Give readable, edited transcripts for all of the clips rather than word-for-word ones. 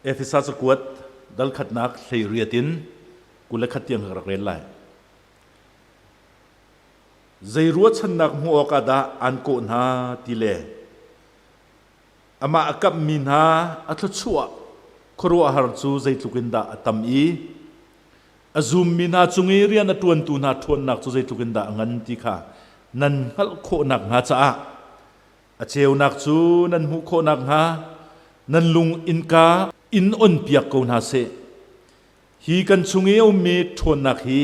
Efesa cakuat dal khatnak 18 in 21 tiang ka rak rel lai. Zei ruahchannak hmuh awkah dah aan kawh hna ti le amah a kamhmi hna a thluachuah khuaruahhar cu zeitluk in dah a tam i a zummi hna cung i rian a ṭuantu hna ṭhawnnak cu zeitluk in dah a ngan ti kha nan hngalh khawh nakhnga caah a ceunak cu nan hmuh khawh nakhnga nan lung innka in onpiak ko hna seh. Hi kan chung i a ummi ṭhawnnak hi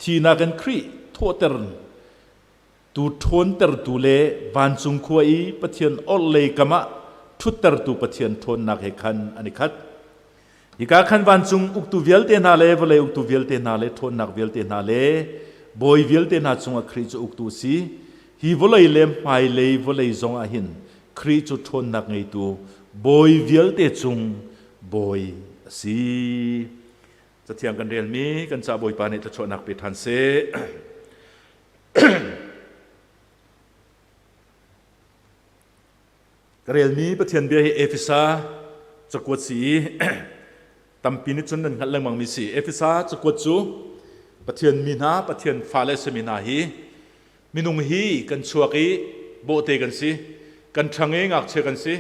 thihnak in Khrih thawhter tu ṭhawntertu le vancung khua i Pathian orhlei kam ah ṭhuttertu Pathian ṭhawnnak he khan an i khat. Hika khan vancung uktu vialte hna le vawlei uktu vialte hna le ṭhawnnak vialte hna le bawi vialte hna cungah Khrih cu uktu a si. Hi vawlei le hmailei vawlei zongah hin Khrih cu ṭhawnnak ngeitu bawi vialte cung bawi a si. Cathiang kan relmi kan ca Bawipa nih thluachuahnak pe ṭhan seh. Ka relmi Pathian bia hi Efesa cakuat si i tampi nih cun nan hngalh lengmangmi si. Efesa cakuat cu Pathian mi hna, Pathian fale simi hna hi minung hi kan chuak i bawhte kan si, kan ṭhang i ngakchia kan si,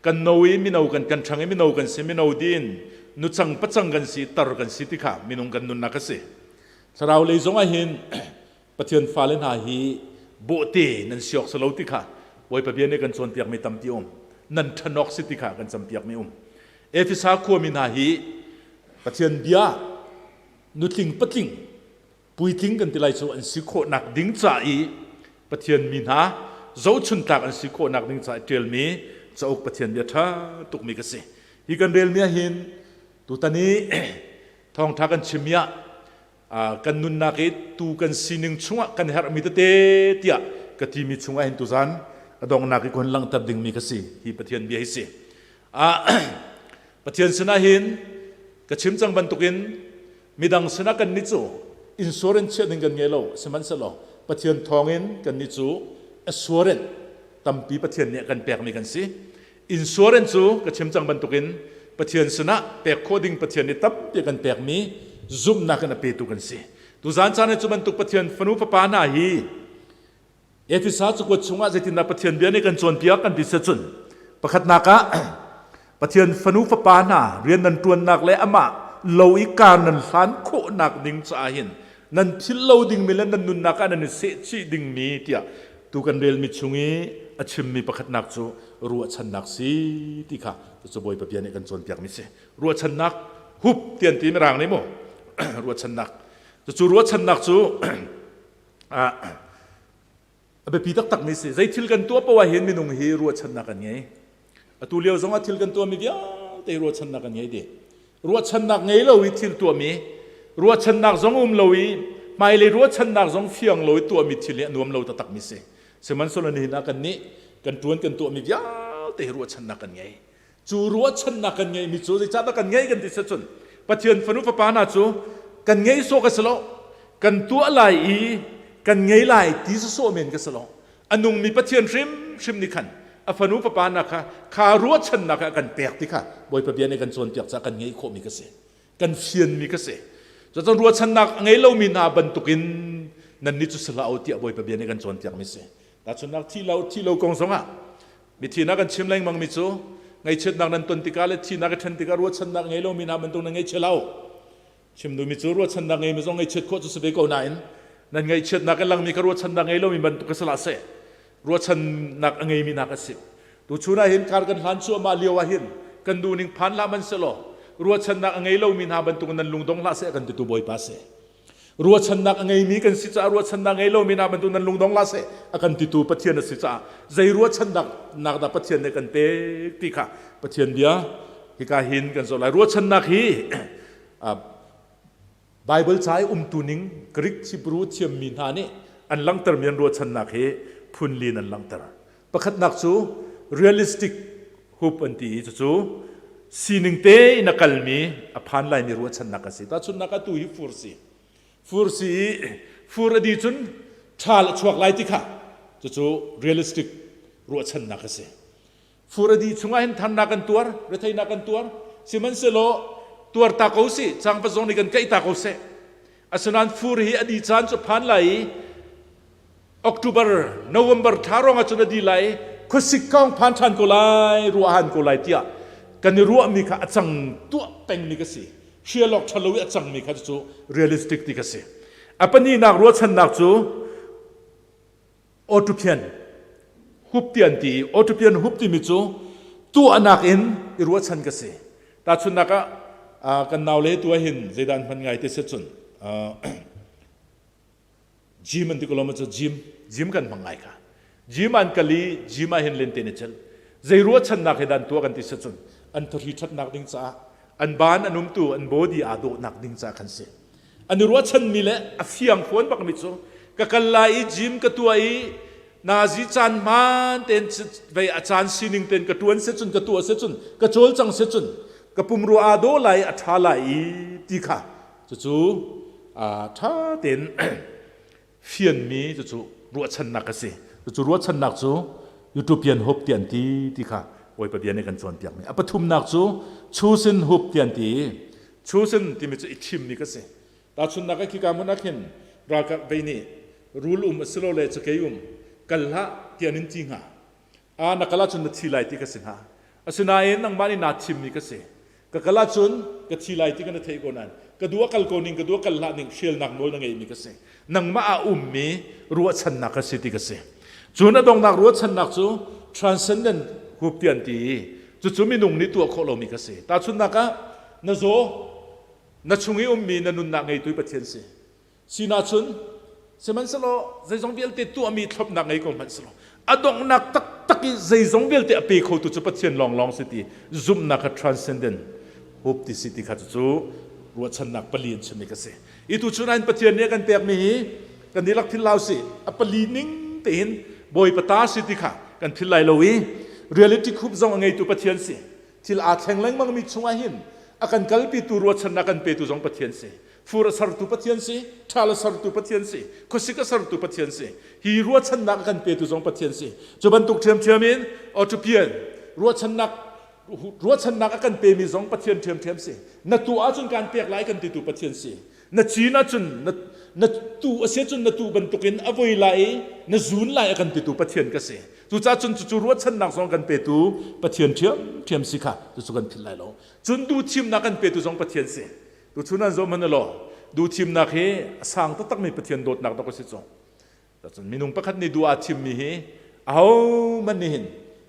kan no i mino kan kan ṭhang i mino kan si, mino din nucang pacang kan si, tar kan si ti kha minung kan nunnak a si. Thlarau lei zong ah hin Pathian fale hna hi bawhte nan si awk si lo ti kha Bawipa bia nih kan cawnpiakmi tampi um. Nan ṭhanawk si ti kha kan campiakmi um. Efesa khuami hna hi Pathian bia nutling patling puitling kan ti lai cu an si khawhnak ding ca i Pathian mi hna zohchuntlak an si khawhnak ding ca i ṭialmi cauk Pathian bia ṭha tukmi ka si. Hi kan relmi ah hin tutan i thawngṭha kan chimmi ah kan nunnak i tu kan sining chungah kan herhmi tete tiah ka timi chungah hin tuzan a donghnak i kun langhter dingmi ka si. Hi Pathian bia hi si. Pathian sinah hin ka chim cang bantukin midang sinah kan nih cu insurance chiah ding kan ngei lo. Sihmanhsehlaw Pathian thawngin kan nih cu assurance tampi Pathian nih a kan pekmi kan si. Insurance cu ka chim cang bantukin Pathian sinah pek khawh ding Pathian nih tampi a kan pekmi zumhnak in a petu kan si. Tuzan caan ah cu bantuk Pathian fanu fapa hna hi Efesa cakuat chungah zeitindah Pathian bia nih kan cawnpiak kan ti cun pakhatnak ah Pathian fanu fapa hna rian nan ṭuannak le amah lo i kar nan hlan khawhnak ding caah hin nan philh lo dingmi le nan nunnak ah nan i sehchih dingmi tiah tu kan relmi chung i a chimmi pakhatnak cu ruahchannak si ti kha cucu Bawipa bia nih kan cawnpiakmi si. Ruahchannak hup ti an ti mirang nih mu. Ruahchannak cucu ruahchannak cu a biapi taktakmi si. Zei thil kan tuah paoh ah hin minung hi ruahchannak kan ngei. Atu lio zong ah thil kan tuahmi vialte ruahchannak kan ngei dih. Ruahchannak ngei lo i thil tuahmi, ruahchannak zong um lo i hmailei ruahchannak zong fiang lo i tuahmi thil hi a nuam lo taktakmi si. Sihmanhsehlaw nihin ah kannih kan ṭuan kan tuahmi vialte hi ruahchannak kan ngei. Cu ruahchannak kan ngeihmi cu zeicahdah kan ngei kan ti cun Pathian fanu fapa hna cu kan ngei sawh ka si lo, kan tuah lai i kan ngei lai ti sawsawh men ka si lo. A nungmi Pathian hrimhrim nih khan a fanu fapa hna kha kha ruahchannak kha a kan pek ti kha Bawipa bia nih kan cawnpiak caah kan ngeih khawhmi ka si. Kan fianmi ka si. Cucun ruahchannak a ngei lomi hna bantukin nannih cu si hlah u tiah Bawipa bia nih kan cawnpiakmi si. Tahchunhnak thi lo thi lo kong zongah Mithi na kan chim lengmangmi cu ngaihchiatnak nan ton tikah le thihnak i ṭhen tikah ruahchannak ngei lomi hna bantuk nan ngaihchia lo. Chim duhmi cu ruahchannak ngeimi zong ngaihchiat khawh cu si ve ko nain nan ngaihchiatnak in langmi kha ruahchannak ngei lomi bantuk ka si hlah seh. Ruahchannak a ngeimi hna ka si. Tuchun ah hin kar kan hlan cuahmah lio ah hin kan duhning phan hlah man selaw ruahchannak a ngei lomi hna bantuk nan lungdong hlah seh kan titu Bawipa si. Ruahchannak a ngeimi kan si caah ruahchannak ngei lomi hna bantuk nan lungdong hlah seh a kan titu Pathian a si caah zei ruahchannak nak dah Pathian nih kan pek ti kha Pathian bia hika hin kan zoh lai. Ruahchannak hi Bible ca i umtu ning Greek Hebrew thiammi hna nih an langhtermi an ruahchannak hi phun li in an langhter. Pakhatnak cu realistic hope an ti i cucu sining te in a kalmi a phan laimi ruahchannak a si. Tahchunhnak ah tu hi fur si. Fur si i fur a di cun ṭhal a chuak lai ti kha cucu realistic ruahchannak a si. Fur a di chungah hin thannak kan tuar, retheinak kan tuar. Sihmanhsehlaw tuar ta ko sih, cangvat zong nih kan kaih ta ko seh. Asinain fur hi a dih caan cu phan lai i October, November thla rong ahcun a dih lai i khuasik kong phan ṭhan ko lai, ruah han ko lai tiah kan i ruahmi kha a cang tuah pengmi ka si. Hrial awk ṭhalo i a cangmi kha cu realistic ti ka si. A pahnihnak ruahchannak cu Autopian hup ti an ti i Autopian hup timi cu tuahnak in i ruahchan ka si. Tahchunhnak ah kan naule tu ah hin zeidah an hman ngai ti si cun gym an ti ko lo maw cu gym gym kan hmang ngai kha. Gym an kal i gym ah hin lente ni cel. Zei ruahchannak he dan tuah kan ti si cun an thahri ṭhatnak ding caah an ban an umtu an body aa dawhnak ding caah khan si. An i ruahchanmi le a fiang fawn bakmi cu ka kal lai i gym ka tuah i nazi caan hmaan tein vei a caan sining tein ka tuan se cun ka tuah se cun ka cawlcang se cun ka pumrua aa daw lai a ṭha lai i ti kha cucu ṭha tein fianmi cucu ruahchannak a si. Cucu ruahchannak cu utopian hope ti an ti ti kha Bawipa bia nih kan cawnpiakmi. A pathumnak cu chosen hope ti an ti. Chosen timi cu i thimmi ka si. Tahchunhnak ah khika hmun ah khin ralkap vei nih rul um asilole cakei um kal hlah ti an in ti hnga. A na kal ahcun na thi lai ti ka si hnga. Asinain nangmah nih naa thimmi ka si. Ka kal ahcun ka thi lai ti ka na theih ko nain ka duh a kal ko ning ka duh a kal hlah ning hrialnak nawl na ngeimi ka si. Nangmah ah ummi ruahchannak ka si ti ka si. Cun a donghnak ruahchannak cu transcendent hope ti an ti i cucu minung nih tuah khawh lomi ka si. Tahchunhnak ah na zaw na chung i ummi na nunnak ngeitu Pathian si. Sinah cun sihmanhsehlaw zeizong vialte tuahmi thlopnak ngei ko hmanhsehlaw a donghnak taktak i zeizong vialte a pe khotu cu Pathian lawnglawng si ti zumhnak kha transcendent hope ti si ti kha cucu ruahchannak pali in chimmi ka si. I tu chun Pathian nih a kan pekmi hi kan dihlak thil lau si a pali ning tein Bawipa ta si ti kha kan philh lai lo i reality khup zong a ngeitu Pathian si. Thil aa thleng lengmangmi chungah hin a kan kalpitu ruahchannak kan petu zong Pathian si. Fur a sertu Pathian si, ṭhal a sertu Pathian si, khuasik a sertu Pathian si. Hi ruahchannak a kan petu zong Pathian si. Cu bantuk ṭhiamṭhiam in Otupian ruahchannak ruahchannak a kan pemi zong Pathian ṭhiamṭhiam si. Na tuah ahcun kaan pek lai kan titu Pathian si. Na cin ahcun na, na tu a si ahcun na tu bantukin a voi lai i na zun lai a kan titu Pathian ka si. Cucaah cun cucu ruahchannak zong kan petu Pathian ṭhiamṭhiam si kha cucu kan philh lai lo. Cun duhthimnak kan petu zong Pathian si. Tuchun an zoh hmanh law duhthimnak hi a sang taktakmi Pathian dawtnak dawk a si cu. Cun minung pakhat nih duh aa thimmi hi ahohmanh nih hin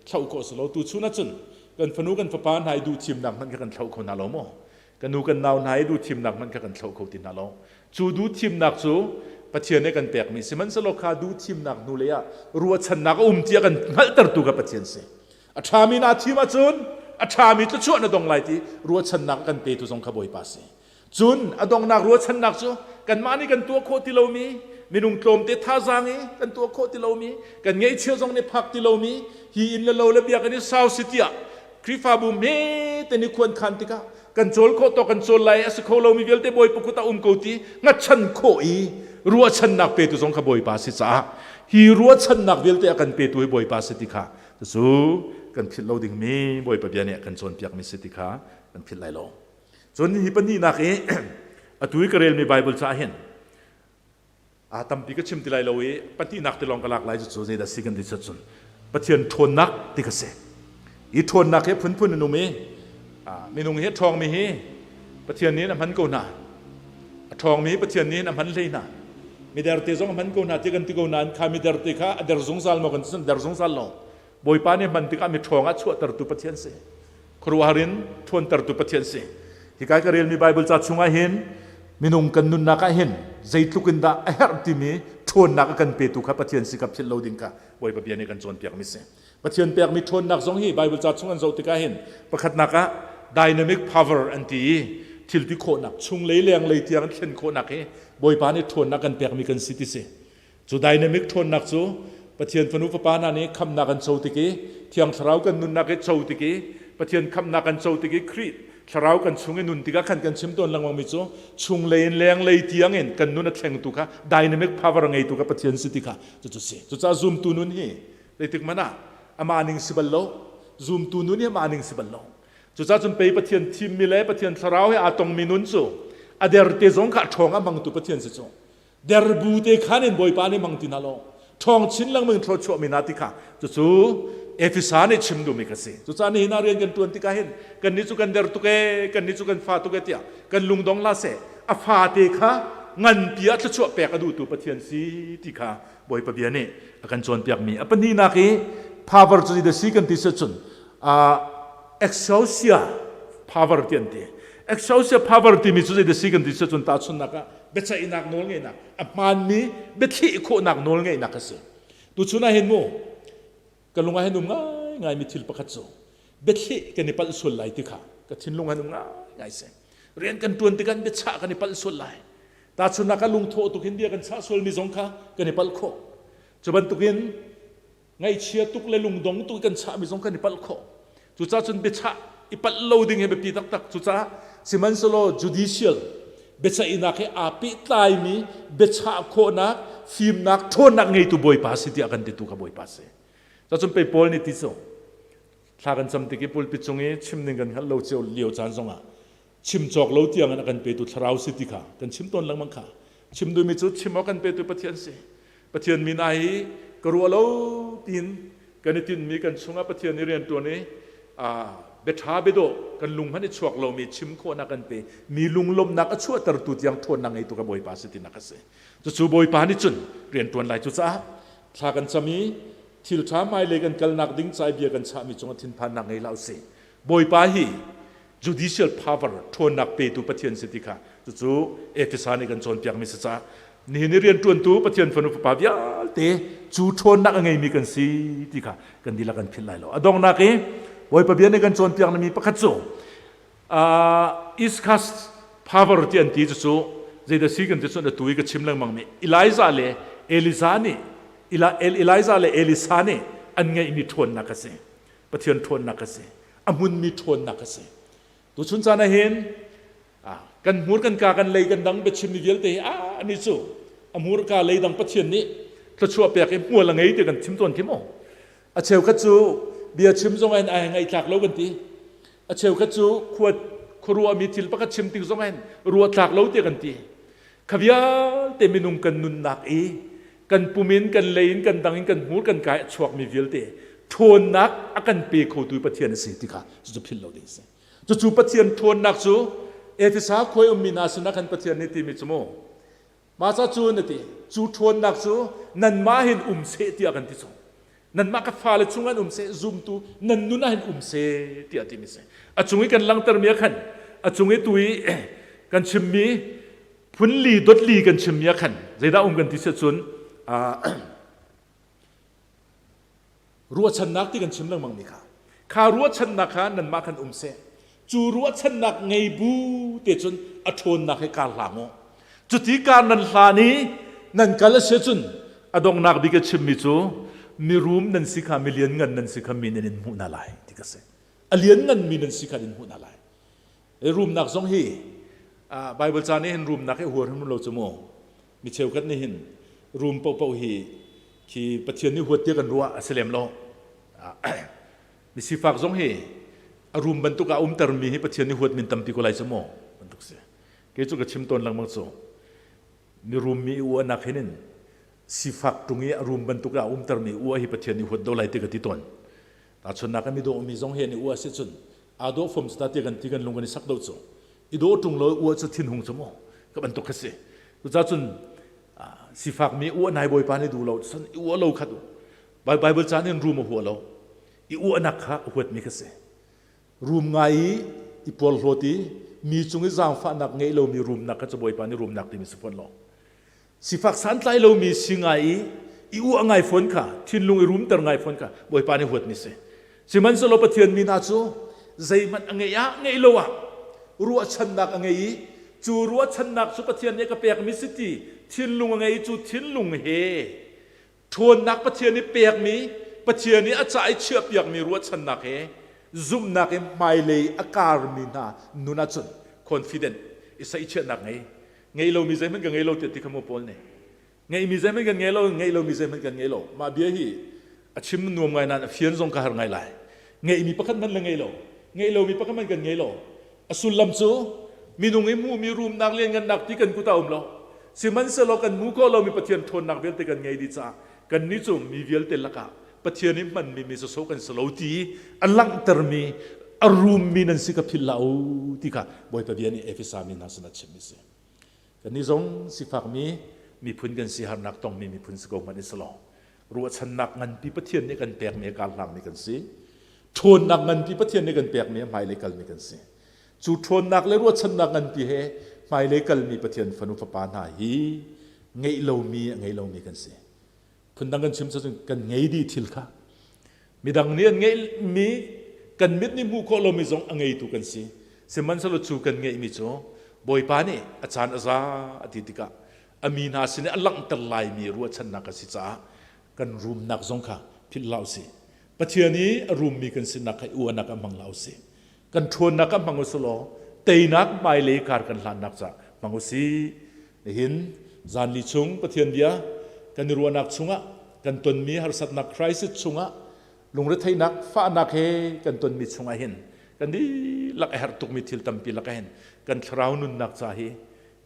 thloh khawh si lo. Tuchun ahcun kan fanu kan fapa hna i duhthimnak hmanh kha kan thloh kho hna lo maw? Kan nu kan nau hna i duhthimnak hmanh kha kan thloh kho ti hna lo. Cu duhthimnak cu Pathian nih kan pekmi sihmanhsehlaw kha duhthimnak hnulei ah ruahchannak a um tiah kan hngalhtertu kha Pathian si. A ṭhami naa thim ahcun a ṭhami thluachuah na dong lai ti ruahchannak a kan petu zong kha Bawipa si. Cun a donghnak ruahchannak cu kanmah nih kan tuah khawh ti lomi, minung tlawmte thazaang i kan tuah khawh ti lomi, kan ngeihchiah zong nih phak ti lomi, hi inn le lo le biakinn i sau si tiah Khrihfabu hmete nih khuan khan tikah kan cawl khawh tawk kan cawl lai a si kho lomi vialte Bawipa kut ah um ko ti hngatchan khawh i ruahchannak petu zong kha Bawipa si caah hi ruahchannak vialte a kan petu hi Bawipa si ti kha Cucu kan philh lo dingmi Bawipa bia nih a kan cawnpiakmi si ti kha kan philh lai lo. Cun hi pahnihnak i atu i ka relmi Baibal caah hin a tampi ka chim ti lai lo i pahnihnak ti lawng ka lak lai cucu zeidah si kan ti cun Pathian ṭhawnnak ti ka si. Hi ṭhawnnak hi phunphun an um i minung hi a ṭhawngmi hi Pathian nih a hman ko hna. A ṭhawngmi Pathian nih a hman hlei hna. Miderte zong a hman ko hna ti kan ti ko nain kha miderte kha a der zungzal maw kan ti der zungzal lo. Bawipa nih hman tikah mi ṭhawng ah chuahtertu Pathian si. Khuaruahhar in ṭhawntertu Pathian si. Hika ka relmi Bible ca chungah hin minung kan nunnak ah hin zeitluk in dah a herh timi ṭhawnnak a kan petu kha Pathian si kha philh lo ding kha Bawipa bia nih kan cawnpiakmi si. Pathian pekmi ṭhawnnak zong hi Bible ca chung an zoh tikah hin pakhatnak ah dynamic power an ti i thil ti khawhnak chunglei lenglei tiang an thlen khawhnak hi Bawipa nih ṭhawnnak kan pekmi kan si ti si. Cu dynamic ṭhawnnak cu Pathian fanu fapa hna nih khamhnak an co tik i Thiang Thlarau kan nunnak i co tik i Pathian khamhnak kan co tik i Khrih Thlarau kan chung i nun tikah khan kan chim tawn lengmangmi cu chunglei in lenglei tiang in kan nun a thlengtu kha dynamic power a ngeitu kha Pathian si ti kha cucu si. Cucaah zumtu nun hi Zeitik hmanh ah amah ning si bal lo. Zumtu nu nih amah ning si bal lo. Cucaah cun pei Pathian thimmi le Pathian thlarau he aa tongmi nun cu a der te zong kha a ṭhawng a hmangtu Pathian si cu. Derbu te khan in Bawipa nih hmang ti hna law ṭhawng chin lengmang thluachuahmi hna ti kha cucu Efesa nih chim duhmi ka si. Cucaah nihin ah rian kan ṭuan tikah hin kannih cu kan der tuk ee, kannih cu kan fa tuk ee tiah kan lungdong hlah seh. A fate kha nganpi ah thluachuah pek a duhtu Pathian si ti kha Bawipa bia nih a kan cawnpiakmi. A pahnihnak i power cu zeidah si kan ti si cun exousia power ti an ti. Exousia power timi cu zeidah si kan ti si cun tahchunhnak ah biaceihnak nawl ngeihnak a hmaanmi biathli khawhnak nawl ngeihnak a si. Tuchun ah hin mu ka lung ah hin um ngaingai mi thil pakhat cu biathli kan i palh sual lai ti kha ka thinlung han um ngaingai si. Rian kan ṭuan tikah biachah kan i palh sual lai. Tahchunhnak ah lungthawh tuk hin bia kan chah sualmi zong kha kan i palh khawh. Cu bantukin ngaihchia tuk le lungdong tuk kan chahmi zong kan i palh khawh. Cucaah cun biachah i palh lo ding hi biapi taktak. Cucaah sihmanhsehlaw judicial biaceihnak he aa pehtlaimi biachah khawhnak, fimnak, ṭhawnnak ngeitu Bawipa si tiah kan titu kha Bawipa si. Cacun pei Paul nih ti cu thla kan cam tik i pulpit cung i chim ning kan hngalh lo cio lio caan zongah chim cawk lo tiang in a kan petu thlarau si ti kha kan chim tawn lengmang kha. Chim duhmi cu chim awk kan petu Pathian si. Pathian min ai hi ka ruah lo tiin kan i tinhmi kan chungah Pathian i rianṭuan i biaṭha biadawh kan lung hmanh i chuak lomi chim khawhnak kan pe mi lunglawmhnak a chuahtertu tiang ṭhawnnak ngeitu ka Bawipa si tinak a si. Cucu Bawipa nih cun rianṭuan lai cucaah thla kan cam i thil ṭha hmailei kan kalnak ding ca i bia kan chahmi cungah thinphannak ngei hlah usih. Bawipa hi judicial power ṭhawnnak petu Pathian si ti kha cucu Efesa nih kan cawnpiakmi si caah nihin i rianṭuantu Pathian fanu fapa vialte cu ṭhawnnak a ngeimi kan si ti kha kan dihlak kan philh lai lo. A donghnak i Bawipa bia nih kan cawnpiakmi pakhat cu Iskas power ti an ti cucu zeidah si kan ti cun atu i ka chim lengmangmi Elijah le Elijah nih Elijah le Elisa nih an ngeihmi ṭhawnnak a si. Pathian ṭhawnnak a si. A hmunmi ṭhawnnak a si. Tuchun caan ah hin kan hmur kan ka kan lei kan dang biachimmi vialte hi a ani cu a hmurka lei dang Pathian nih thluachuah pek i hmual a ngei ti kan chim tawn khi maw? A cheukhat cu bia chim zong in ai ngaih tlak lo kan ti. A cheukhat cu khua khuaruahmi thil pakhat chim tik zong in ruah tlak lo ti kan ti. Kha vialte minung kan nunnak i kan pum in kan lei in kan dang in kan hmur kan kai a chuakmi vialte ṭhawnnak a kan pe khotu Pathian a si ti kha cucu philh lo ding a si. Cucu Pathian ṭhawnnak cu Efesa khuai ummi hna sinah khan Pathian nih timi cu mu mah ca cu na ti cu ṭhawnnak cu nanmah hin um seh tiah kan ti cu nanmah ka fale chung an um seh zumtu nan nun ah hin um seh tiah timi si a cung i kan langhtermi ah khan a cung i tu i kan chimmi phunli dotli kan chimmi ah khan zeidah um kan ti si cun ruahchannak ti kan chim lengmang mi kha kha ruahchannak kha nanmah khan um seh cu ruahchannak ngei bu te cun a ṭhawnnak he kar hlang u cuti kar nan hlan i nan kal a si cun a donghnak bik a chimmi cu mirum nan si kha milian ngan nan si kha mi nan in hmuh hna lai ti ka si a lian ngan mi nan si kha in hmuh hna lai Rumnak zong hi Bible ca nih hin rumnak hi huar hrim lo cu mu. Mi cheukhat nih hin rum paohpaoh hi khi Pathian nih huat tiah kan ruah a si lem lo. Mi sifak zong hi a rum bantuk ah umtermi hi Pathian nih huat min tampi ko lai cu mu bantuk si. Kei cu ka chim tawn lengmang cu mi rum mi uahnak hin in sifak tung i a rum bantuk ah umtermi uah hi Pathian nih huat do lai ti ka ti tawn. Tahchunnak ah mi dawhmi zong hi an i uah si cun aa dawh fom ta ti kan ti kan lung kan i sak do cu i dawh ṭung lo uah cu thinhung cu maw ka bantuk kha si cucaah cun sifakmi uah nai bawipa nih duh lo cun i uah lo khat u Bible caan in rum a hua lo i uahnak kha a huatmi kha si rum ngai i i porhlawt i mi cung i zaangfahnak ngeih lomi rumnak kha cu bawipa nih rumnak timi si fawn lo Sifak santlai lomi si ngai i i uah ngai fawn kha, thinlung i rumter ngai fawn kha Bawipa nih huatmi si. Sihmanhsehlaw Pathian mi hna cu zeihmanh a ngeih ah ngeih lo ah ruahchannak a ngei i cu ruahchannak cu Pathian nih a ka pekmi si ti thinlung a ngei i cu thinlung he ṭhawnnak Pathian nih pekmi Pathian nih a ca i chiahpiakmi ruahchannak he zumhnak in hmailei a karmi hna nun ahcun confident i saihchiahnak ngei ngei lomi zeihmanh ka ngei lo tiah ti kha mu Paul nih ngeihmi zeihmanh kan ngei lo ngeih lomi zeihmanh kan ngei lo mah bia hi a chim nuam ngai nain a fian zong ka har ngai lai ngeihmi pakhat hmanh le ngei lo. Ngeih lomi pakhat hmanh kan ngei lo. A sullam cu minung i hmuhmi rumnak lianngannak ti kan kut ah um lo. Sihmanhsehlaw kan hmuh khawh lomi Pathian ṭhawnnak vialte kan ngei dih caah kannih cu mi vialte lakah Pathian i hmanmi mi sawsawh kan si lo ti a langhtermi a rummi nan si ka philh hlah u ti kha Bawipa bia nih Efesa mi hna sinah chimmi si. Kannih zong sifakmi miphun kan si harnak tongmi miphun si ko hmanh i si law ruahchannak nganpi Pathian nih kan pekmi a karhlangmi kan si. Ṭhawnnak nganpi Pathian nih kan pekmi a hmailei kalmi kan si. Cu ṭhawnnak le ruahchannak nganpi he hmailei kalmi Pathian fanu fapa hna hi ngeih lomi a ngei lomi kan si. Phundang kan chim cun kan ngei dih thil kha. Midang nih an ngeihmi kan mit nih hmuh khawh lomi zong a ngeitu kan si. Sihmanhsehlaw cu kan ngeihmi cu Bawipa nih a caan a za a ti tikah a mi hna sin i a langhter laimi ruahchannak a si caah kan rumnak zong kha philh hlah usih. Pathian i a rummi kan sinak kha i uahnak ah hmang hlah usih. Kan ṭhawnnak ah hmang usih law teinak hmailei kar kan hlannak caah hmang usih. Nihin zanli chung Pathian bia kan i ruahnak chungah kan tonmi harsatnak crisis chungah lungretheihnak fahnak he kan tonmi chungah hin kan dihlak a herh tukmi thil tampi lakah hin kan thlarau nunnak ca hi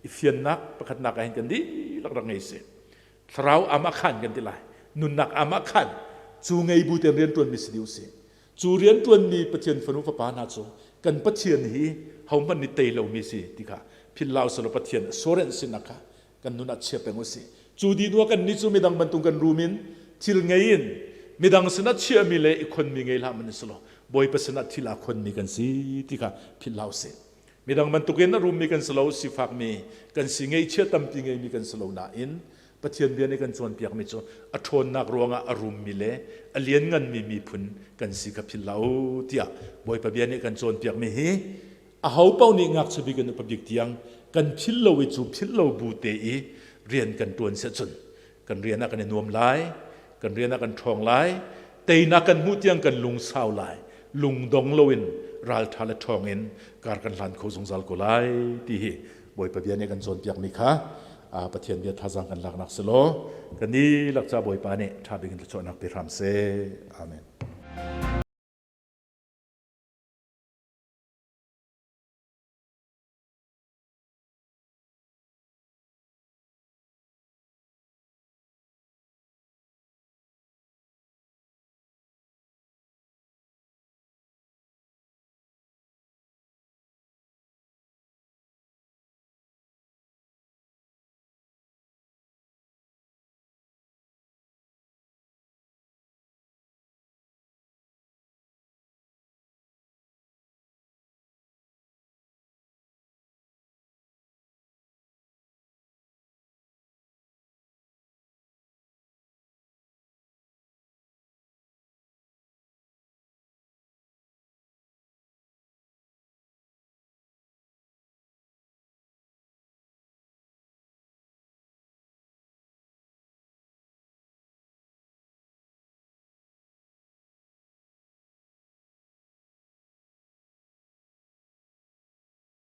i fiannak pakhatnak ah hin kan dihlak rak ngei sih. Thlarau amah khan kan ti lai. Nunnak amah khan cu ngei bu tein rianṭuanmi si dih usih. Cu rianṭuanmi Pathian fanu fapa hna cu kan Pathian hi hohmanh nih tei lomi si ti kha philh hlah usih law Pathian assurance sinak kha kan nun ah chia peng usih. Cu dih hnuah kannih cu midang bantuk kan rum in thil ngei in midang sinah chiahmi le i khonmi ngei hlah man si law Bawipa sinah thil aa khonmi kan si ti kha philh hlah usih. Midang bantukin a rummi kan si lo, sifakmi kan si, ngeihchiah tampi ngeimi kan si lo nain Pathian bia nih kan cawnpiakmi cu a ṭhawnnak ruangah a rummi le a liannganmi miphun kan si kha philh hlah u tiah Bawipa bia nih kan cawnpiakmi hi aho paoh nih ngakchia bik in upa bik tiang kan philh lo i cu philh lo bu te i rian kan ṭuan si ahcun kan rian ah kan i nuam lai, kan rian ah kan ṭhawng lai, teinak kan hmuh tiang kan lungsau lai, lungdong loin ralṭha le ṭhawng in kar kan hlan kho zungzal ko lai ti hi Bawipa bia nih kan cawnpiakmi kha Pathian bia thazaang kan laknak si law kan dihlak ca Bawipa nih ṭha bik in thluachuahnak pe hram seh. Amen.